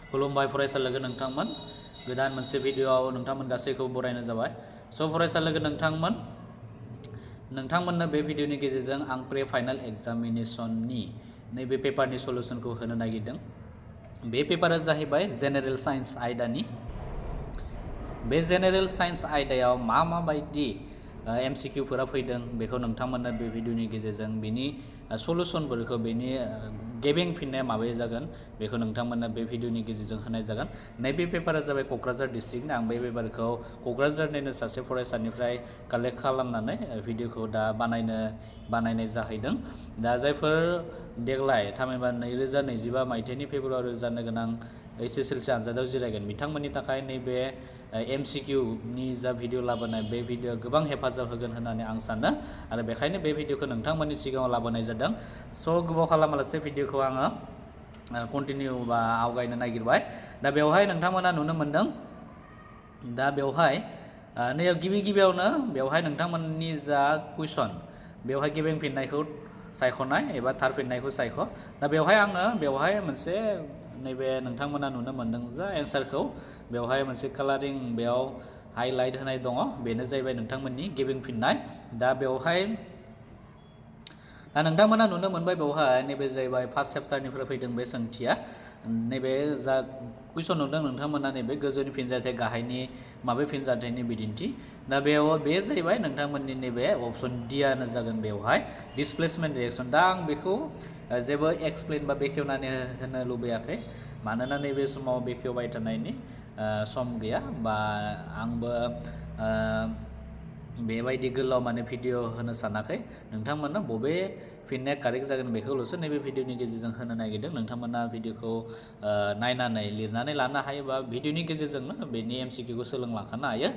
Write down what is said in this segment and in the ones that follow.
खुलुमबाय फरायसा लोगो नोंथांमोन गोदान मोनसे भिडियोआव नोंथांमोन गासैखौ बरायनाय जाबाय स' फरायसा लोगो नोंथांमोननो बे भिडियोनि गेजेरजों आं प्रि फाइनाल एग्जामिनेशननि नैबे पेपारनि सलुशनखौ होनो नागिरदों। बे पेपारा जाहैबाय जेनेरेल साइन्स आयदानि। बे जेनेरेल साइन्स आयदायाव माबायदि MCQफोरा फैदों बेखौ नोंथांमोननो बे भिडियोनि गेजेरजों बेनि सलुशनफोरखौ बेनि गेबिं फिननाया माबोरै जागोन बेखौ नोंथांमोननो बे भिडियोनि गेजेरजों होनाय जागोन। नैबे पेपारा जाबाय क'क्राझार डिस्ट्रिक्टनि। आं बे पेपारखौ क'क्राझारनिनो सासे फरायसानिफ्राय कालेक्ट खालामनानै भिडियोखौ दा बानायनाय जाहैदों। दा जायफोर देग्लाय थामहिनबा 2025 मायथाइनि फेब्रुवारियाव जानो गोनां HSLC आनजादाव जिरायगोन बिथांमोननि थाखाय नैबे MCQनि जा भिडियो लाबोनाय बे भिडियोआ गोबां हेफाजाब होगोन होननानै आं सानो आरो बेखायनो बे भिडियोखौ नोंथांमोननि सिगाङाव लाबोनाय जादों। स' गोबाव खालामालासे भिडियोखौ आङो कन्टिनिउ बा आवगायनो नागिरबाय। दा बेवहाय नोंथांमोना नुनो मोनदों दा बेवहाय नैयाव गिबियावनो बेवहाय नोंथांमोननि जा कुइसन बेवहाय गेबें फिननायखौ सायख'नाय एबा थार फिननायखौ सायख'। दा बेवहाय आङो मोनसे नैबे नोंथांमोना नुनो मोनदों जा एन्सारखौ बेवहाय मोनसे कालारिं बेयाव हाइलाइट होनाय दङ बेनो जाहैबाय नोंथांमोननि गेबें फिननाय। दा नोंथांमोना नुनो मोनबाय बेवहाय नैबे जाहैबाय फार्स्ट चेप्टारनिफ्राय फैदों बे सोंथिया। नैबे जा कुइसन नुदों नोंथांमोना नैबे गोजौनि फिनजाथाय गाहायनि माबे फिनजाथायनि बिदिन्थि। दा बे जाहैबाय नोंथांमोननि नैबे अप्शन डिआनो जागोन बेवहाय डिसप्लेसमेन्ट रिएक्सन। दा आं बेखौ जेबो एक्सप्लेन बा बेखेवनानै होनो लुबैयाखै मानोना नैबे समाव बेखेवबाय थानायनि सम गैया बा आंबो बेबायदि गोलाव भिडियो होनो सानाखै। नोंथांमोना बबे फिननाया कारेक्ट जागोन बेखौल'सो नैबे भिडियोनि गेजेरजों होनो नागिरदों। नोंथांमोना भिडियोखौ नायनानै लिरनानै लानो हायो बा भिडियोनि गेजेरजोंनो बेनि MCQखौ सोलोंलांखानो हायो।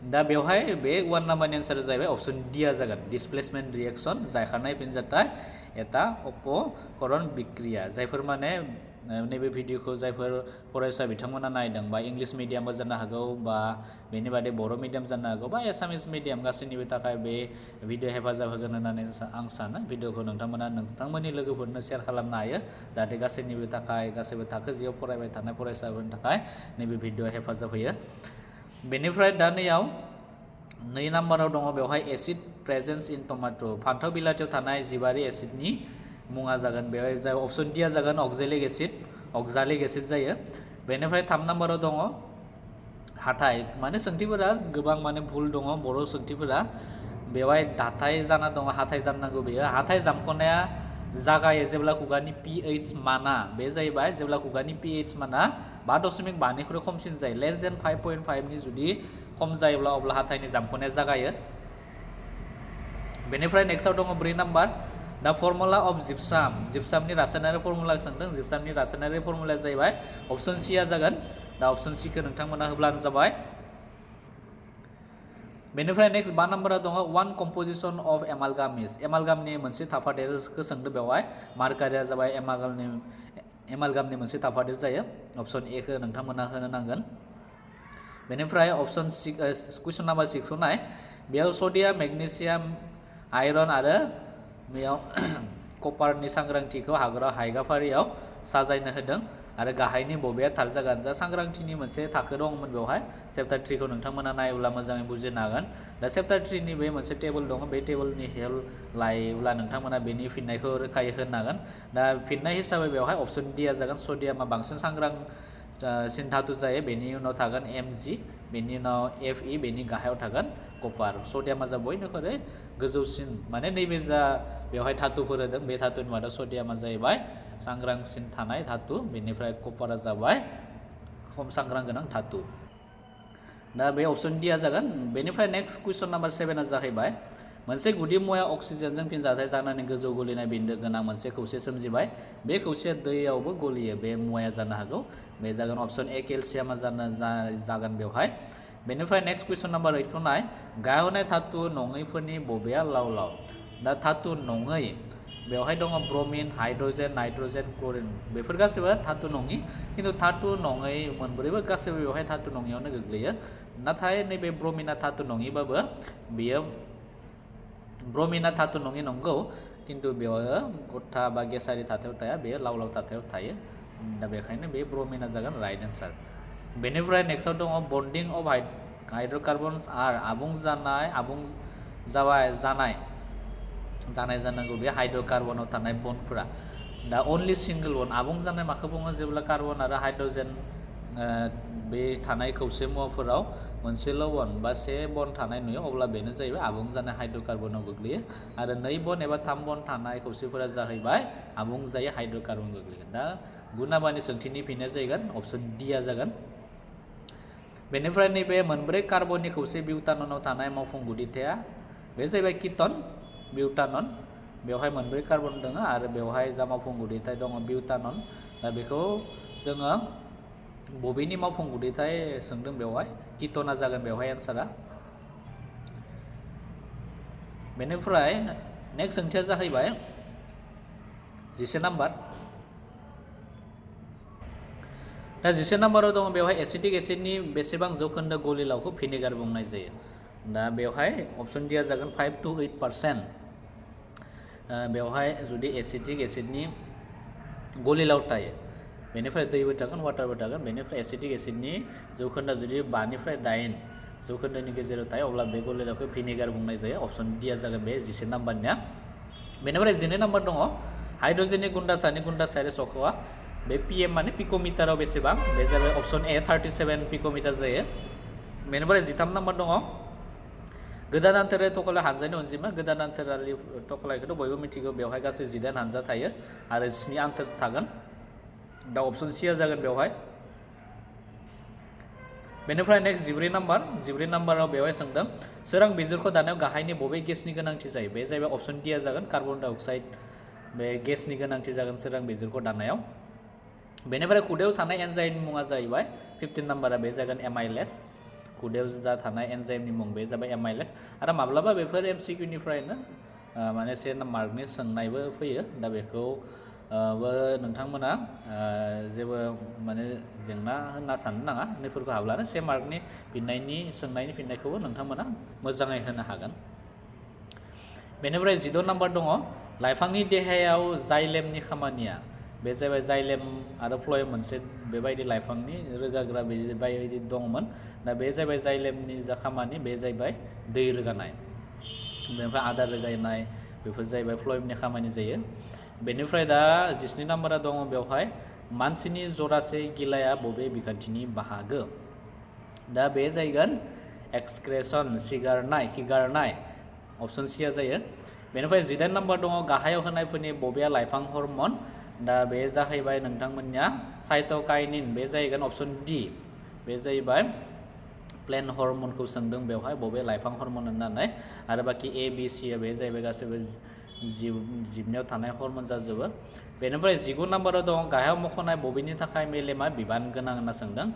दा बेवहाय बे 1 नाम्बारनि एन्सारा जाहैबाय अप्शन डिआ जागोन डिसप्लेसमेन्ट रिएक्सन जायखारनाय फिनजाथाय एटा अपकरण बिक्रिया। जायफोर नैबे भिडियोखौ जायफोर फरायसा बिथांमोना नायदों बा इंलिश मिडियामबो जानो हागौ बा बेनि बादै बर' मिडियाम जानो हागौ बा एसामिस मिडियाम गासैनिबो थाखाय बे भिडियो हेफाजाब होगोन होननानै आं सानो। भिडियोखौ नोंथांमोननि लोगोफोरनो शेयार खालामनो हायो जाहाथे गासैनिबो थाखाय गासैबो थाखो जिआव फरायबाय थानाय फरायसाफोरनि थाखाय नैबे भिडियोआ हेफाजाब होयो। बेनिफ्राय दा 2 नाम्बाराव दङ बेवहाय एसिड प्रेजेन्स इन टमेट'। फान्थाव बिलाथियाव थानाय जिबारि एसिडनि मुङा जागोन बेवहाय जाय अप्शन डिआ जागोन अक्जालिक एसिड जायो। बेनिफ्राय 3 नाम्बाराव दङ हाथाय। सोंथिफोरा गोबां भुल दङ बर' सोंथिफोरा बेवहाय दाथाय जाना दङ हाथाय जाननांगौ। बेयो हाथाय जामख'नाया जागायो जेब्ला खुगानि pH माना बे जाहैबाय जेब्ला खुगानि pH माना 5.5निख्रुइ खमसिन जायो लेस देन 5.5 नि जुदि खम जायोब्ला अब्ला हाथायनि जामख'नाया जागायो। बेनिफ्राय नेक्स्टआव दङ 4 नाम्बार दा फर्मुला अफ जिप्सामनि रासायनारि फर्मुला सोंदों। जिप्सामनि रासायनारि फर्मुलाया जाहैबाय अप्शन सिआ जागोन। दा अप्शन सिखौ नोंथांमोना होब्लानो जाबाय। बेनिफ्राय नेक्स्ट 5 नाम्बाराव दङ 1 कम्प'जिशन अफ एमालगामनि मोनसे थाफादेरखौ सोंदों। बेवहाय मार्कारिया जाबाय एमालगामनि मोनसे थाफादेर जायो। अप्शन एखौ नोंथांमोना होनो नांगोन। बेनिफ्राय कुइसन नाम्बार 6 खौ नाय बेयाव सडियाम मेगनेसियाम आयरन आरो बेयाव कपारनि सांग्रांथिखौ हायगाफारियाव साजायनो होदों आरो गाहायनि बबेया थार जागोन। दा सांग्रांथिनि मोनसे थाखो दंमोन बेवहाय चेप्टार 3 खौ नोंथांमोना नायोब्ला मोजाङै बुजिनो हागोन। दा चेप्टार 3 नि बे मोनसे टेबोल दङ बे टेबोलनि हेल्प लायोब्ला नोंथांमोना बेनि फिननायखौ रोखायै होनो हागोन। दा फिननाय हिसाबै बेवहाय अप्शन डिआ जागोन सडियामा बांसिन सांग्रांसिन धातु जायो। बेनि उनाव थागोन Mg, बेनि उनाव Fe, बेनि गाहायाव थागोन कपार। सडियामा जा बयनिख्रुइ गोजौसिन नैबे जा बेवहाय धातुफोर होदों बे धातुनि मादाव सडियामा जाहैबाय सांग्रांसिन थानाय धातु। बेनिफ्राय कपारा जाबाय खम सांग्रां गोनां धातु। दा बे अप्शन डिआ जागोन। बेनिफ्राय नेक्स्ट कुइसन नाम्बार 7आ जाहैबाय मोनसे गुदि मुवाया अक्सिजेनजों फिनजाथाय जानानै गोजौ गलिनाय बिन्दो गोनां मोनसे खौसे सोमजिबाय। बे खौसेया दैयावबो गलियो बे मुवाया जानो हागौ। बे जागोन अप्शन ए केलसियामा जागोन बेवहाय। बेनिफ्राय नेक्स्ट कुइसन नाम्बार 8 खौ नाय गायहरनाय धातु नङैफोरनि बबेया लाव लाव। दा धातु नङै बेवहाय दङ ब्रमिन, हाइड्रजेन, नाइट्रजेन, क्लरिन बेफोर गासैबो धातु नङि। खिन्थु धातु नङै मोनब्रैबो गासैबो बेवहाय धातु नङियावनो गोग्लैयो। नाथाय नैबे ब्रमिना धातु नङिबाबो बेयो ब्रमिना धातु नङि नंगौ खिन्थु बेयो गथा बा गेसारि थाथायाव थाया बेयो लाव लाव थाथायाव थायो। दा बेखायनो बे ब्रमिना जागोन राइट एन्सार बेनिफ्राय नेक्स्टआव दङ बन्डिं अफ हाइड्र'कार्बन्स आर आबुं जानाय जानांगौ बे हाइड्र'कार्बनाव थानाय बन्डफोरा दा अनलि सिंगल बन्ड आबुं जानाय माखौ बुङो जेब्ला कार्बन आरो हाइड्र'जेन बे थानाय खौसे मुवाफोराव मोनसेल' बन्ड बा से बन्ड थानाय नुयो अब्ला बेनो जाहैबाय आबुं जानाय हाइड्र'कार्बनाव गोग्लैयो आरो 2 बन्ड एबा 3 बन्ड थानाय खौसेफोरा जाहैबाय आबुं जायै हाइड्र'कार्बन गोग्लैगोन दा गुनाबानि सोंथिनि फिननाया जागोन अप्शन डीआ जागोन बेनिफ्राय नैबे मोनब्रै कार्बननि खौसे बिउटाननाव थानाय मावफुं गुदिथाया बे जाहैबाय कीटन बिउटानन बेवहाय मोनब्रै कार्बन दङ आरो बेवहाय जा मावफुं गुदिथाय दङ बिउटानन दा बेखौ जोङो बबेनि मावफुं गुदिथाय सोंदों बेवहाय कीटना जागोन बेवहाय एन्सारा बेनिफ्राय नेक्स्ट सोंथिया जाहैबाय 11 नाम्बार दा 11 नाम्बाराव दङ बेवहाय एसिटिक एसिडनि बेसेबां जौखोन्दो गलिलावखौ भिनेगार बुंनाय जायो दा बेवहाय अप्शन डीआ जागोन 5 to 8% बेवहाय जुदि एसिटिक एसिडनि गलिलाव थायो बेनिफ्राय दैबो थागोन वाटारबो थागोन बेनिफ्राय एसिटिक एसिडनि जौखोन्दोआ जुदि 5 निफ्राय 8 जौखोन्दोनि गेजेराव थायो अब्ला बे गलिलावखौ भिनेगार बुंनाय जायो अप्शन डीआ जागोन बे 11 नाम्बारनिया बेनिफ्राय 12 नाम्बार दङ हाइड्रजेननि गुन्दासानि गुन्दासायारि सख'आ बे पीएम माने पिक'मिटाराव बेसेबां बे जाबाय अप्शन ए 37 पिक'मिटार जायो बेनिफ्राय 13 नाम्बार दङ गोदान आन्थोरारि थखलाय हानजानि अनजिमा गोदान आन्थोरारि थखलायखौथ' बयबो मिथिगौ बेवहाय गासै 18 हानजा थायो आरो 7 आन्थोर थागोन दा अप्शन सीआ जागोन बेवहाय बेनिफ्राय नेक्स्ट 14 नाम्बाराव बेवहाय सोंदों सोरां बिजिरखौ दानायाव गाहायनि बबे गेसनि गोनांथि जायो बे जाहैबाय अप्शन डीआ जागोन कार्बन डाइ अक्साइड बे गेसनि गोनांथि जागोन सोरां बिजिरखौ दानायाव बेनिफ्राय खुदैयाव थानाय एन्जाइमनि मुङा जाहैबाय 15 नाम्बारा बे जागोन एमाइलेस खुदैयाव जा थानाय एन्जाइमनि मुं बे जाबाय एमाइलेस आरो माब्लाबा बेफोर एमसिकिउनिफ्रायनो माने 1 मार्कनि सोंनायबो फैयो दा बेखौ नोंथांमोना जेबो माने जेंना होनना साननो नाङा नैफोरखौ हाब्लानो 1 मार्कनि सोंनायनि फिननायखौबो नोंथांमोना मोजाङै होनो हागोन बेनिफ्राय 16 नाम्बार दङ लाइफांनि देहायाव जाइलेमनि खामानिया बे जाबाय जाइलेम आरो फ्लयेम मोनसे बेबायदि लाइफांनि रोगाग्रा बेबायदि दंमोन दा बे जाबाय जाइलेमनि जा खामानि बे जाहैबाय दै रोगानाय बेनिफ्राय आदार रोगानाय बेफोर जाहैबाय फ्लयेमनि खामानि जायो बेनिफ्राय दा 17 नाम्बारा दङ बेवहाय मानसिनि जरासे गिलाया बबे बिखान्थिनि बाहागो दा बे जागोन एक्सक्रेशन खिगारनाय अप्शन सीआ जायो बेनिफ्राय 18 नाम्बार दङ गाहायाव होनायफोरनि बबेया लाइफां हर्मन दा बे जाहैबाय नोंथांमोननिया साइटोकाइनिन बे जाहैगोन अप्शन डी बे जाहैबाय प्लेन हर्मनखौ सोंदों बेवहाय बबे लाइफां हर्मन होननानै आरो बाखि ए बि सि बे जाहैबाय गासैबो जिबनियाव थानाय हर्मन जाजोबो बेनिफ्राय 19 नाम्बाराव दं गाहायाव मख'नाय बबेनि थाखाय मेलेमा बिबान गोनां होनना सोंदों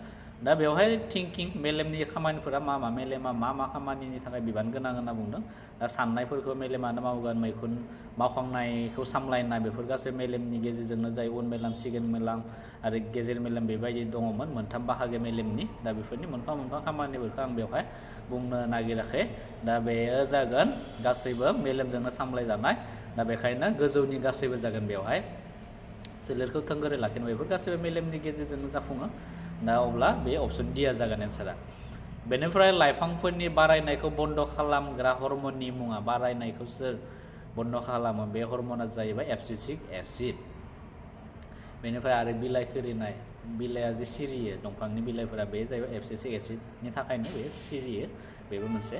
दा बेवहाय थिंकिं मेलेमनि खामानिफोरा मा मेलेमा मा खामानिनि थाखाय बिबान गोनां होनना बुंदों दा साननायफोरखौ मेलेमानो मावगोन मैखुन मावखांनायखौ सामलायनाय बेफोर गासै मेलेमनि गेजेरजोंनो जायो उन मेलेम सिगां मेलेम आरो गेजेर मेलेम बेबायदि दङमोन मोनथाम बाहागो मेलेमनि दा बेफोरनि मोनफा खामानिफोरखौ आं बेवहाय बुंनो नागिराखै दा बेयो जागोन गासैबो मेलेमजोंनो सामलायजानाय दा बेखायनो गोजौनि गासैबो जागोन बेवहाय सोलेरखौ थोंगोरै लाखिनाय बेफोर गासैबो मेलेमनि गेजेरजोंनो जाफुङो दा अब्ला बे अप्शन डीआ जागोन एन्सारा बेनिफ्राय लाइफांफोरनि बारायनायखौ बन्द खालामग्रा हर्मननि मुङा बारायनायखौ सोर बन्द खालामो बे हर्मना जाहैबाय एब्सिसिक एसिड बेनिफ्राय आरो बिलाइ खोरिनाय बिलाइया जे सिरियो दंफांनि बिलाइफोरा बे जाहैबाय एब्सिसिक एसिडनि थाखायनो बे सिरियो बेबो मोनसे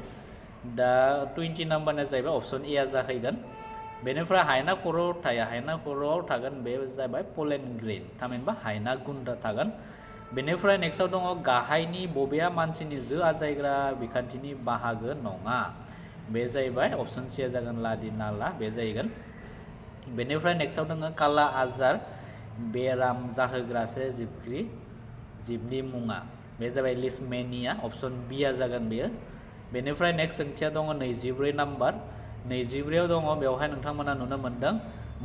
दा 20 नाम्बारना जाहैबाय अप्शन ए जाहैगोन बेनिफ्राय हायना खर'आव थागोन बे जाबाय पलेन ग्रेन थामहिनबा हायना गुन्द्रा थागोन बेनिफ्राय नेक्स्टआव दङ गाहायनि बबेया मानसिनि जो आजायग्रा बिखान्थिनि बाहागो नङा बे जाहैबाय अप्शन सीआ जागोन लादि नाला बे जाहैगोन बेनिफ्राय नेक्स्टआव दङ काला आजार बेराम जाहोग्रासो जिबनि मुङा बे जाबाय लिस्मेनिया अप्शन बीआ जागोन बेयो बेनिफ्राय नेक्स्ट सोंथिया दङ 24 नाम्बार 24आव दङ बेवहाय नोंथांमोना नुनो मोन्दों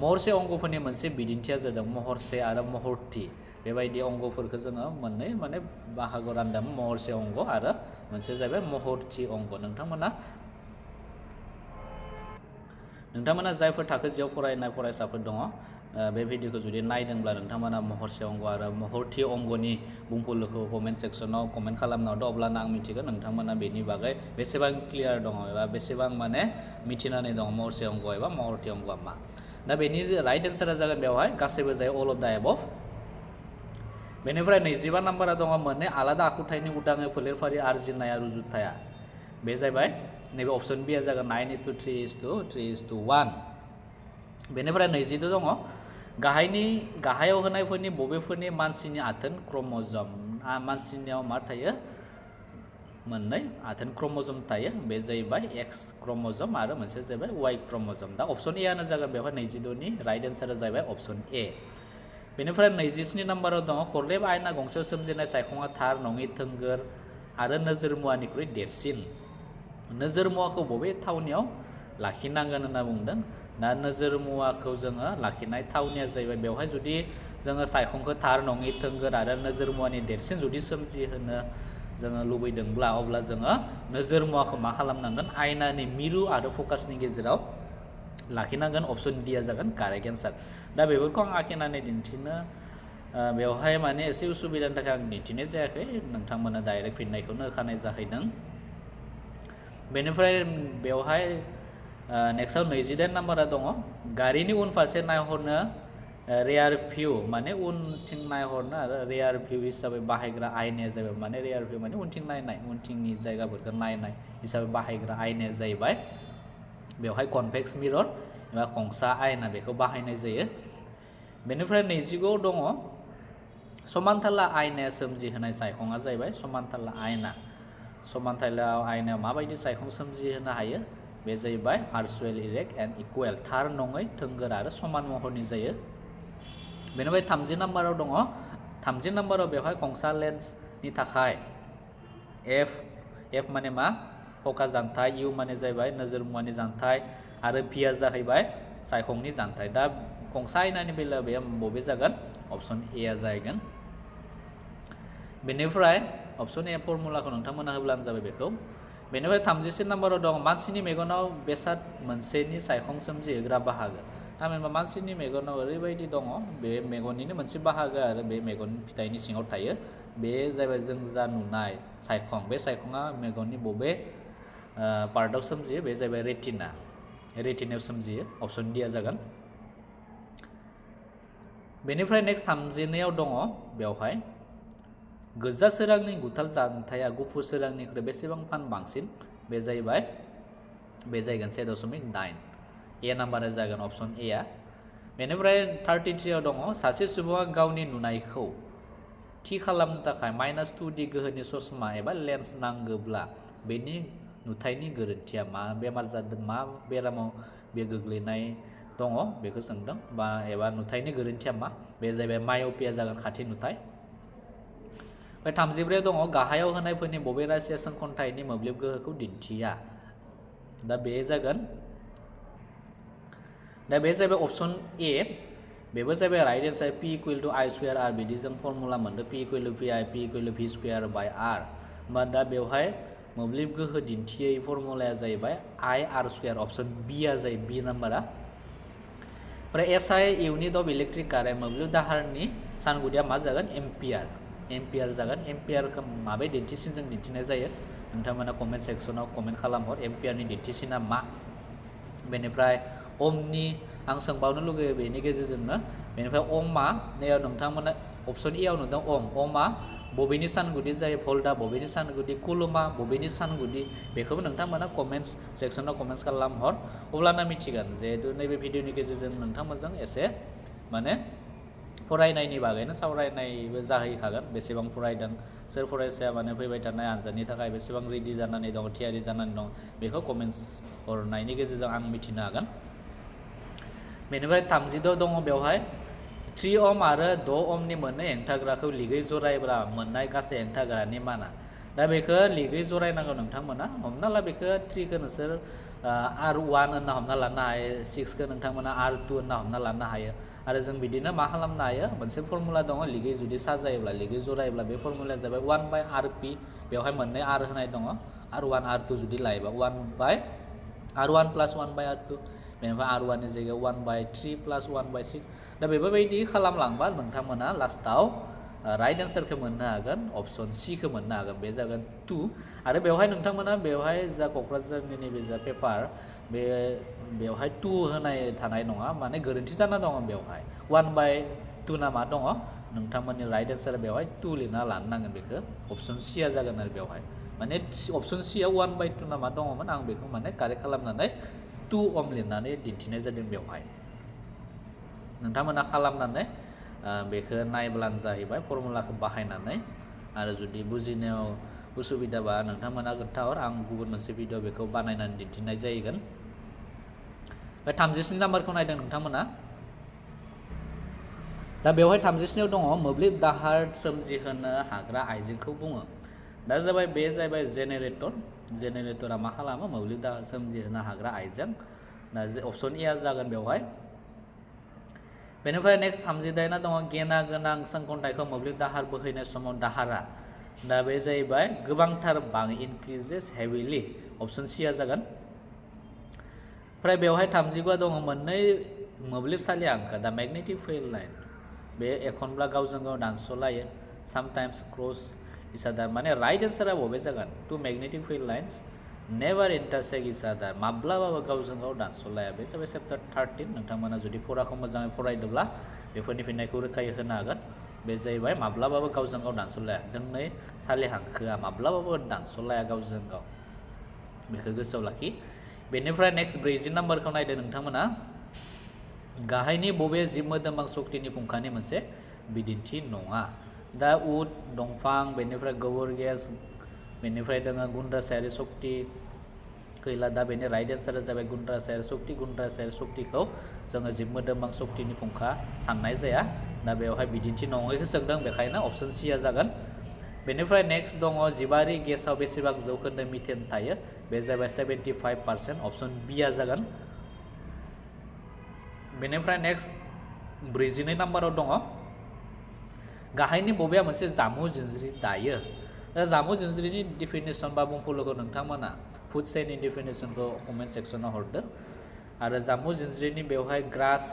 महरसे अंगफोरनि मोनसे बिदिन्थिया जादों महरसे आरो महरथि बेबायदि अंगफोरखौ जोङो मोननै माने बाहागोआव रानदों महरसे अंग आरो मोनसे जाहैबाय महरथि अंग नोंथांमोना जायफोर थाखो जियाव फरायनाय फरायसाफोर दङ बे भिडिअखौ जुदि नायदोंब्ला नोंथांमोना महरसे अंग आरो महरथि अंगनि बुंफुरलुखौ कमेन्ट सेक्सनाव कमेन्ट खालामना हरदो अब्लानो आं मिथिगोन नोंथांमोना बेनि बागै बेसेबां क्लियार दङ एबा बेसेबां माने मिथिनानै दङ महरसे अंग एबा महरथि अंगआ मा दा बेनि राइट एन्सारा जागोन बेवहाय गासैबो जाय अल अफ द एबभ बेनिफ्राय 25 नाम्बारा दङ मोननै आलादा आखुथायनि उदाङै फोलेरफारि आरजिनाया रुजुथाया बे जाबाय नैबे अपसन बि आ जागोन 9:3:1 बेनिफ्राय 22 दङ गाहायाव होनायफोरनि बबेफोरनि मानसिनि आथोन क्रोमोजोम मानसिनियाव मा थायो मोननै आथोन क्रोमोजोम थायो बे जाहैबाय एक्स क्रोमोजोम आरो मोनसे जाहैबाय वाइ क्रोमोजोम दा अपसन ए आनो जागोन बेवहाय 22 नि राइट एन्सारा जाहैबाय अपसन ए बेनिफ्राय 27 नाम्बाराव दङ खरलेब आयना गंसेयाव सोमजिनाय सायखङा थार नङि थोंगोर आरो नोजोर मुवानिख्रुइ देरसिन नोजोर मुवाखौ बबे थावनियाव लाखिनांगोन होनना बुंदों दा नोजोर मुवाखौ जोङो लाखिनाय थावनिया जाहैबाय बेवहाय जुदि जोङो सायखंखौ थार नङि थोंगोर आरो नोजोर मुवानि देरसिन जुदि सोमजिहोनो जोङो लुबैदोंब्ला अब्ला जोङो नोजोर मुवाखौ मा खालामनांगोन आयनानि मिरु आरो फकासनि गेजेराव लाखिनांगोन अपसन डि आ जागोन कारेक्ट एन्सार दा बेफोरखौ आं आखिनानै दिन्थिनो बेवहाय माने एसे उसुबिदानि थाखाय आं दिन्थिनाय जायाखै नोंथांमोना डाइरेक्ट फिननायखौनो होखानाय जाहैदों बेनिफ्राय बेवहाय नेक्स्टआव 28 नाम्बारा दङ गारिनि उनफारसे नायहरनो रेयार भिउ माने उनथिं नायहरनो आरो रेयार भिउ हिसाबै बाहायग्रा आयनाया जाहैबाय माने रेयार भिउ माने उनथिं नायनाय उनथिंनि जायगाफोरखौ नायनाय हिसाबै बाहायग्रा आयनाया जाहैबाय बेवहाय कनभेक्स मिरर एबा कंसा आयना बेखौ बाहायनाय जायो बेनिफ्राय 29 दङ समानथाला आयनाया सोमजिहोनाय सायखङा जाहैबाय समानथाला आयनायाव माबायदि सायखं सोमजिहोनो हायो बे जाहैबाय भार्चुएल इरेक्ट एन्ड इकुवेल थार नङै थोंगोर आरो समान महरनि जायो बेनिफ्राय 30 नाम्बाराव दङ 30 नाम्बाराव बेवहाय कंसा लेन्सनि थाखाय एफ माने मा फकास जानथाय इउ माने जाहैबाय नोजोर मुवानि जानथाय आरो भि आ जाहैबाय सायखंनि जानथाय दा कंसा आयनानि बेलायाव बे बबे जागोन अपसन ए आ जागोन बेनिफ्राय अपसन ए फर्मुलाखौ नोंथांमोना होब्लानो जाबाय बेखौ बेनिफ्राय 36 नाम्बाराव दं मानसिनि मेगनाव बेसाद मोनसेनि सायखं सोमजिहोग्रा बाहागो थामहिनबा मानसिनि मेगनाव ओरैबायदि दङ बे मेगननिनो मोनसे बाहागो आरो बे मेगन फिथाइनि सिङाव थायो बे जाबाय जों जा नुनाय सायखं बे सायखङा मेगननि बबे पार्टआव सोमजियो बे जाबाय रेटिनायाव सोमजियो अपसन डि आ जागोन बेनिफ्राय नेक्स्ट 39आव दङ बेवहाय गोजा सोरांनि गुथाल जानथाया गुफुर सोरांनिख्रुइ बेसेबां फान बांसिन बे जाहैबाय बे जागोन 7.9 ए नाम्बारा जागोन अपसन ए आ बेनिफ्राय 33आव दङ सासे सुबुङा गावनि नुनायखौ थि खालामनो थाखाय -2D गोहोनि ससमा एबा लेन्स नांगौब्ला बेनि नुथायनि गोरोन्थिया मा बेमार जादों मा बेरामाव बे गोग्लैनाय दङ बेखौ सोंदों बा एबा नुथायनि गोरोन्थिया मा बे जाहैबाय माय'पिया जागोन खाथि नुथाय 34 दङ गाहायाव होनायफोरनि बबे राशिया सोंखन्थायनि मोब्लिब गोहोखौ दिन्थिया दा बे जागोन अपसन ए बेबो जाबाय राइट एन्सार P = I²R बिदि जों फर्मुला मोनदों P = VI P = V²/R होमबा दा बेवहाय मोब्लिब गोहो दिन्थियै फर्मुलाया जाहैबाय IR² अपसन बि आ जायो बि नाम्बारा ओमफ्राय SI unit of electric current मोब्लिब दाहारनि सानगुदिया मा जागोन एम्पियार जागोन एम्पियारखौ माबे दिन्थिसिनजों दिन्थिनाय जायो नोंथांमोना कमेन्ट सेक्सनाव कमेन्ट खालामहर एम्पियारनि दिन्थिसिना मा बेनिफ्राय ohmनि आं सोंबावनो लुगैयो बेनि गेजेरजोंनो बेनिफ्राय ohmआ नैयाव नोंथांमोना अपसन ए आव नुदों ohmआ बबेनि सानगुदि जायो भल्टआ बबेनि सानगुदि कुलुमआ बबेनि सानगुदि बेखौबो नोंथांमोना कमेन्ट्स सेक्सनाव कमेन्ट्स खालामहर अब्लाना मिथिगोन जिहेतु नैबे भिडिअनि गेजेरजों नोंथांमोनजों एसे माने फरायनायनि बागैनो सावरायनायबो जाहैखागोन बेसेबां फरायदों सोर फरायसाया माने फैबाय थानाय आनजादनि थाखाय बेसेबां रेडि जानानै दं थियारि जानानै दं बेखौ कमेन्ट्स हरनायनि गेजेरजों आं मिथिनो हागोन बेनिफ्राय 36 दङ बेवहाय 3 ओम आरो 6 ओमनि मोननै हेंथाग्राखौ लिगै जरायब्ला मोननाय गासै हेंथाग्रानि माना दा बेखौ लिगै जरायनांगौ नोंथांमोना हमना ला बेखौ 3खौ नोंसोर R1 होनना हमना लानो हायो 6खौ नोंथांमोना R2 होनना हमना लानो हायो आरो जों बिदिनो मा खालामनो हायो मोनसे फर्मुला दङ लिगै जुदि साजायोब्ला लिगै जरायोब्ला बे फर्मुलाया जाबाय 1/RP बेवहाय मोननै R होनाय दङ R1 R2 जुदि लायोबा 1/R1 + 1/R2 बेनिफ्राय R1 नि जायगायाव 1/3 प्लस 1/6 दा बेफोरबायदि खालामलांबा नोंथांमोना लास्टाव राइट एन्सारखौ मोननो हागोन अप्शन C खौ मोननो हागोन बे जागोन 2 आरो बेवहाय नोंथांमोना बेवहाय जा क'क्राझारनि नैबे जा पेपार बेवहाय 2 होनाय थानाय नङा माने गोरोन्थि जाना दङ बेवहाय 1/2 ना मा दङ नोंथांमोननि राइट एन्सार बेवहाय 2 लिरना लानो नांगोन बेखौ अप्शन C आ जागोन आरो बेवहाय माने अप्शन C आव 1/2 ना मा दङमोन आं बेखौ माने कारेक्ट खालामनानै 2 ओम लिरनानै दिन्थिनाय जादों बेवहाय नोंथांमोना खालामनानै बेखौ नायब्लानो जाहैबाय फर्मुलाखौ बाहायनानै आरो जुदि बुजिनायाव उसुबिदाबा नोंथांमोना खोन्थाहर आं गुबुन मोनसे भिडिअ बेखौ बानायनानै दिन्थिनाय जागोन बे 37 नाम्बारखौ नायदों नोंथांमोना दा बेवहाय 37 दङ मोब्लिब दाहार सोमजिहोनो हाग्रा आइजेंखौ बुङो दा जाबाय बे जाबाय जेनेरेटरा मा खालामो मोब्लिब दाहार सोमजिहोनो हाग्रा आइजें दा अप्शन ए आ जागोन बेवहाय बेनिफ्राय नेक्स्ट 38 दङ गेना गोनां सोंखन्थाइखौ मोब्लिब दाहार बोहैनाय समाव दाहारा दा बे जाहैबाय गोबांथार इनक्रिजेस हेभिली अप्शन सी आ जागोन ओमफ्राय बेवहाय 39 दङ मोननै मोब्लिबसालि हांखो दा मैग्नेटिक फील्ड लाइन बे एखनब्ला गावजों गाव दानस'लायो समटाइम्स क्रस इच अदार माने राइट एन्सारा बबे जागोन two magnetic field lines never intersect each other माब्लाबाबो गावजों गाव दानस'लाया बे जाबाय चैप्टार 13 नोंथांमोना जुदि फराखौ मोजाङै फरायदोंब्ला बेफोरनि फिननायखौ रोखायै होनो हागोन बे जाहैबाय माब्लाबाबो गावजों गाव दानस'लाया दोंनै सालि हांखोआ माब्लाबाबो दानस'लाया गावजों गाव बेखौ गोसोआव लाखि बेनिफ्राय नेक्स्ट 40 नाम्बारखौ नायदो नोंथांमोना गाहायनि बबे जिब मोदोमां सक्तिनि फुंखानि मोनसे बिदिन्थि नङा दा उद दंफां बेनिफ्राय गोबोर गेस बेनिफ्राय दङ गुन्द्रासायारि सक्ति खैला दा बेनि राइट एन्सारा जाबाय गुन्द्रासायारि सक्तिखौ जोङो जिब मोदोमां सक्तिनि फुंखा साननाय जाया दा बेवहाय बिदिन्थि नङैखौ सोंदों बेखायनो अप्शन सी आ जागोन बेनिफ्राय नेक्स्ट दङ जिबारि गेसाव बेसेबां जौखोन्दो मिथेन थायो बे जाबाय 75% अप्शन बी आ जागोन बेनिफ्राय नेक्स्ट 42 नाम्बाराव दङ गाहायनि बबेया मोनसे जामु जिनज्रि दायो दा जामु जिनज्रिनि डिफिनेसन बा बुंफुरलुखौ नोंथांमोना फुड चेननि डिफिनेसनखौ कमेन्ट सेक्सनाव हरदो आरो जामु जिनज्रिनि बेवहाय ग्रास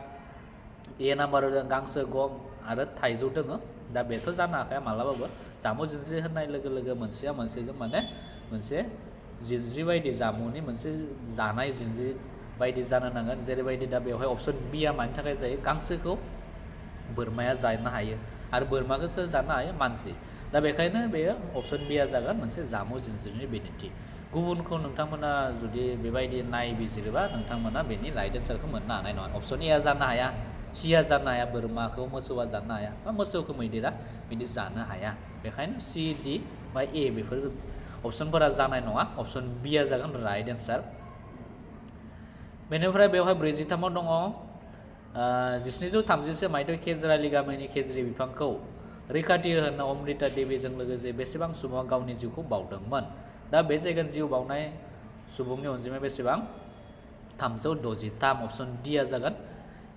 ए नाम्बाराव गांसो गम आरो थाइजौ दङ दा बेथ' जानो हाखाया मालाबाबो जामु जिनज्रि होननाय लोगो लोगो मोनसेया मोनसेजों माने मोनसे जिनज्रि बायदि जामुनि मोनसे जानाय जिनज्रि बायदि जानो नांगोन जेरैबायदि दा बेवहाय अप्शन बी आ मानि थाखाय जायो गांसोखौ बोरमाया जानो हायो आरो बोरमाखौ सोर जानो हायो मानसि दा बेखायनो बेयो अप्शन बी आ जागोन मोनसे जामु जिनज्रिनि बिदिन्थि गुबुनखौ नोंथांमोना जुदि बेबायदि नायबिजिरोबा नोंथांमोना बेनि राइट एन्सारखौ मोननो हानाय नङा अप्शन ए आ जानो हाया सी आ जानो हाया बोरमाखौ मोसौआ जानो हाया बा मोसौखौ मैदेरा बिदि जानो हाया बेखायनो सी डी बा ए बेफोर अप्शनफोरा जानाय नङा अप्शन बी आ जागोन राइट एन्सार बेनिफ्राय बेवहाय 43 दङ 1736 मायथाइयाव खेजराली गामिनि खेजरि बिफांखौ रैखाथि होनो अमृता देवीजों लोगोसे बेसेबां सुबुङा गावनि जिउखौ बावदोंमोन दा बे जायगानि जिउ बावनाय सुबुंनि अनजिमाया बेसेबां 363 अप्शन डी आ जागोन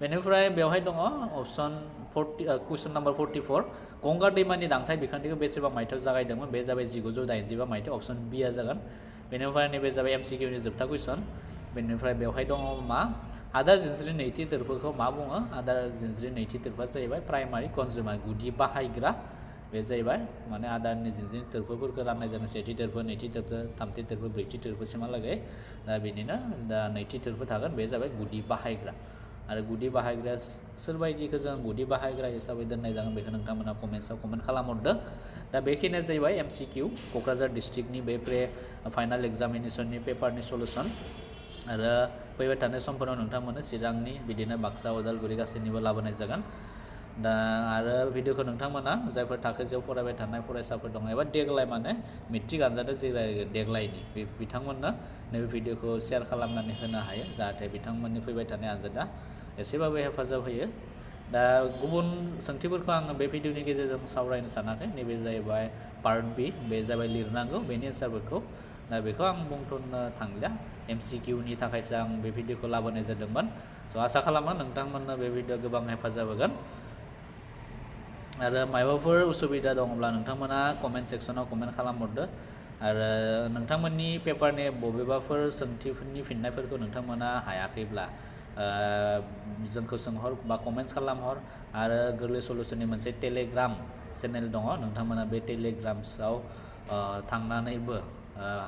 बेनिफ्राय बेवहाय दङ अप्शन 40 कुइसन नाम्बार 44 गंगा दैमानि दांथाय बिखान्थिखौ बेसेबां मायथाइयाव जागायदोंमोन बे जाबाय 1985 मायथाइयाव अप्शन बी आ जागोन बेनिफ्राय नैबे जाबाय MCQनि जोबथा कुइसन बेनिफ्राय बेवहाय दङ मा आदार जिनज्रि नैथि थोरफोखौ मा बुङो आदार जिनज्रि नैथि थोरफोआ जाहैबाय प्राइमारि कनजुमार गुदि बाहायग्रा बे जाहैबाय माने आदारनि जिनज्रि थोरफोफोरखौ राननाय जादों सेथि थोरफो नैथि थोरफो थामथि थोरफो ब्रैथि थोरफोसिमहालागै दा बेनिनो दा नैथि थोरफो थागोन बे जाबाय गुदि बाहायग्रा आरो गुदि बाहायग्रा सोरबायदिखौ जों गुदि बाहायग्रा हिसाबै दोननाय जागोन बेखौ नोंथांमोना कमेन्ट्सआव कमेन्ट खालामहरदो दा बेखिनिया जाहैबाय MCQ क'क्राझार डिस्ट्रिक्टनि बे फाइनाल एग्जामिनेसननि पेपारनि सलुसन आरो फैबाय थानाय समफोराव नोंथांमोननो चिरांनि बिदिनो बाक्सा उदालगुरि गासैनिबो लाबोनाय जागोन दा आरो भिडिअखौ नोंथांमोना जायफोर थाखोसेयाव फरायबाय थानाय फरायसाफोर दङ एबा देग्लाय माने मेट्रिक आनजादाव देग्लायनि बिथांमोननो नैबे भिडिअखौ शेयार खालामनानै होनो हायो जाहाथे बिथांमोननि फैबाय थानाय आनजादा एसेबाबो हेफाजाब होयो दा गुबुन सोंथिफोरखौ आङो बे भिडिअनि गेजेरजों सावरायनो सानाखै नैबे जाहैबाय पार्ट बी बे जाबाय लिरनांगौ बेनि एन्सारफोरखौ दा बेखौ आं बुंथ'नो थांलिया MCQनि थाखायसो आं बे भिडिअखौ लाबोनाय जादोंमोन स' आसा खालामो नोंथांमोननो बे भिडिअ गोबां हेफाजाब होगोन आरो माबाफोर उसुबिदा दङब्ला नोंथांमोना कमेन्ट सेक्सनाव कमेन्ट खालामहरदो आरो नोंथांमोननि पेपारनि बबेबाफोर सोंथिफोरनि फिननायफोरखौ नोंथांमोना हायाखैब्ला जोंखौ सोंहर बा कमेन्ट्स खालामहर आरो गोरलै सलुसननि मोनसे टेलिग्राम चेनेल दङ नोंथांमोना बे टेलिग्रामसआव थांनानैबो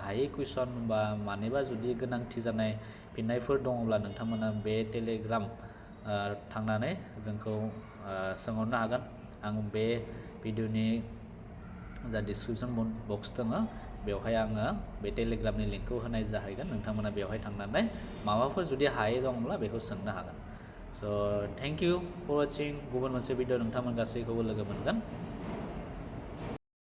हायै कुइसन बा मानिबा जुदि गोनांथि जानाय फिननायफोर दङब्ला नोंथांमोना बे टेलिग्राम थांनानै जोंखौ सोंहरनो हागोन आं बे भिडिअनि जा डिसक्रिपसन बक्स दङ बेवहाय आङो बे टेलिग्रामनि लिंकखौ होनाय जाहैगोन नोंथांमोना बेवहाय थांनानै माबाफोर जुदि हायै दंब्ला बेखौ सोंनो हागोन स' थेंक इउ फर वाचिं गुबुन मोनसे भिडिअ नोंथांमोन गासैखौबो लोगो मोनगोन